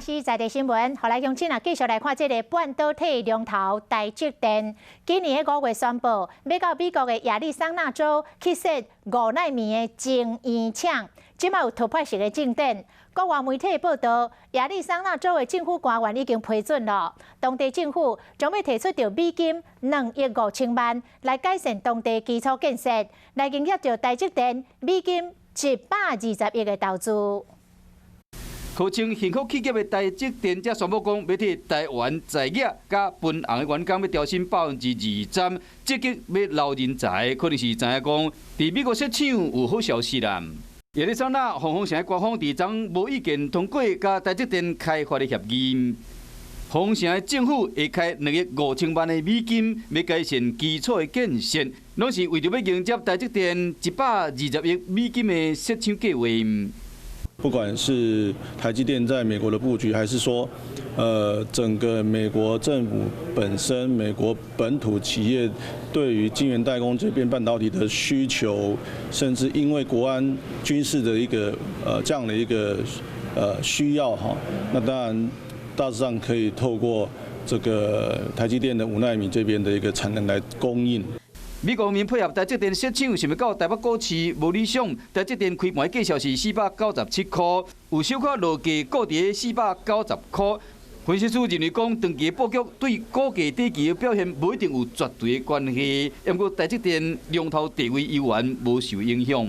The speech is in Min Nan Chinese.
是在地新聞，予來鄉親啊，繼續來看這个半導體龍頭台積電。今年的5月宣布，欲到美國的亞利桑那州去設5納米的晶圓廠，這馬有突破性的進展。國外媒體報道，亞利桑那州的政府官員已經批准了，當地政府將欲提出著美金2億5千萬來改善當地基礎建設，來迎接著台積電美金120億的投資。號稱幸福企業的台積電才宣布講，欲替台灣在業佮分紅的員工欲調薪23%，積極欲留人才，可能是知影講，佇美國設廠有好消息啦。亞利桑那鳳凰城的官方佇昨無意見通過佮台積電開發的協議，鳳凰城的政府會開2億5千萬的美金，欲改善基礎的建設，攏是為著欲迎接台積電120億美金的設廠計畫。不管是台積電在美國的布局，還是說，整個美國政府本身、美國本土企業對於晶圓代工這邊半導體的需求，甚至因為國安軍事的一個這樣的一個需要哈，那當然大致上可以透過這個台積電的5納米這邊的一個產能來供應。美國方面配合台積電設廠，想欲到台北股市無理想。台積電開盤價數是497塊，有小可落價，固佇490塊。分析師認為講，長期的布局對股價短期的表現無一定有絕對的關係，毋過台積電龍頭地位猶原無受影響。